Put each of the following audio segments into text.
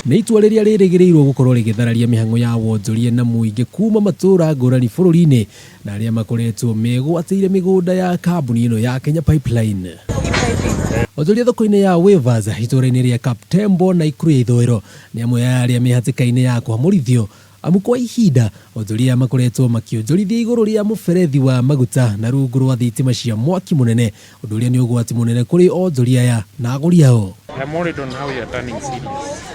Nĩ itua rĩrĩa rĩrĩgĩrĩirwo gũkorwo rĩgĩthararia mĩhang'o ya wonjoria na mũingĩ kuma matũũra ngũrani bũrũri-inĩ na arĩa makoretwo megwatĩire mĩgũnda ya kambuni ĩno ya Kenya Pipeline. Onjoria thoko-inĩ ya Waivers itũũra-inĩ rĩa Kaptembwo Naikuru ya ithũĩro nĩ amwe a arĩa me hatĩka-inĩ ya kũhamũrithio amu kwa ihinda onjoria aya makoretwo makĩonjorithia igũrũ rĩa mũberethi wa maguta na rungu rwa thitima cia mwaki mũnene ũndũ ũrĩa nĩ ũgwati mũnene kũrĩ onjoria aya na agũri ao. I'm worried on how you are turning serious.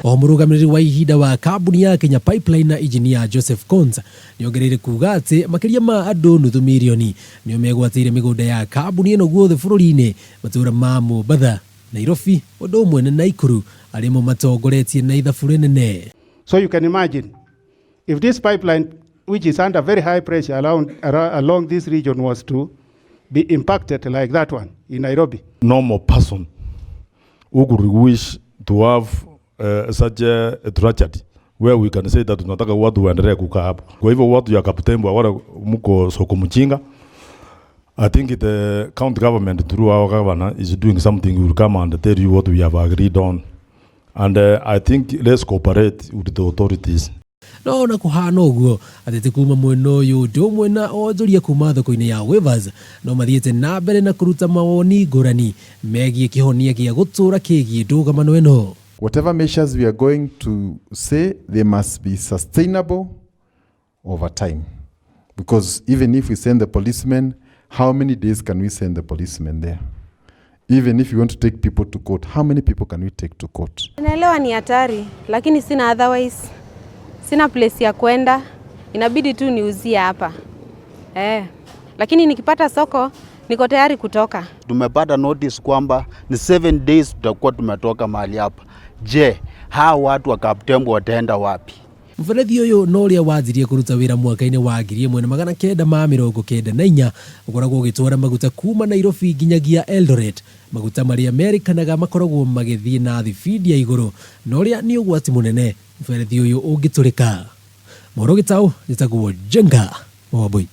O mũrũgamĩrĩri wa ihinda wa kambuni ya Kenya Pipeline na injinia Joseph Konza nĩongereire kuga atĩ makĩria ma andũ nuthu mirioni nĩo megwatĩire mĩgũnda ya kambuni ĩno guothe bũrũri-inĩ, matũũra ma Mombatha, Nairobi ũndũ ũmwe na Naikuru arĩ mo matongoretie na ithabu rĩnene. So you can imagine if this pipeline, which is under very high pressure along this region, was to be impacted like that one in Nairobi. Normal person who could wish to have such a tragedy where we can say that tunataka watu waendelee kukaa hapo. Kwa hivyo watu ya Kaptembwa wale mko soko mjinga, I think the county government through our governor is doing something. We will come and tell you what we have agreed on. And I think let's cooperate with the authorities. No ona kũhana ũguo ateti kuma mwena ũyũ ũndũ ũmwe na onjoria kuma thoko-inĩ ya Waivers no mathiĩte na mbere na kũruta mawoni ngũrani megiĩ kĩhonia gĩa gũtũra kĩgiĩ ndũgamano ĩno. Whatever measures we are going to say, they must be sustainable over time. Because even if we send the policemen, how many days can we send the policemen there? Even if you want to take people to court, how many people can we take to court? Naelewa ni hatari, lakini sina otherwise, sina place ya kwenda, inabidi tu niuzie hapa eh. Lakini nikipata soko niko tayari kutoka. Tumepata notice kwamba ni 7 days tutakuwa tumetoka mahali hapa. Je, hawa watu wa Kaptembwo wataenda wapi? Mũberethi ũyũ na ũrĩa wanjirie kũruta wĩra mwaka-inĩ wa 1994 ũkoragwo ũgĩtwara maguta kuma Nairobi nginyagia Eldoret, maguta marĩa merĩkanaga makoragwo magĩthiĩ na thibindi ya igũrũ na ũrĩa nĩ ũgwati mũnene mũberethi ũyũ ũngĩtũrĩka. Mohoro Gĩtaũ, njĩtagwo Njenga Wambui.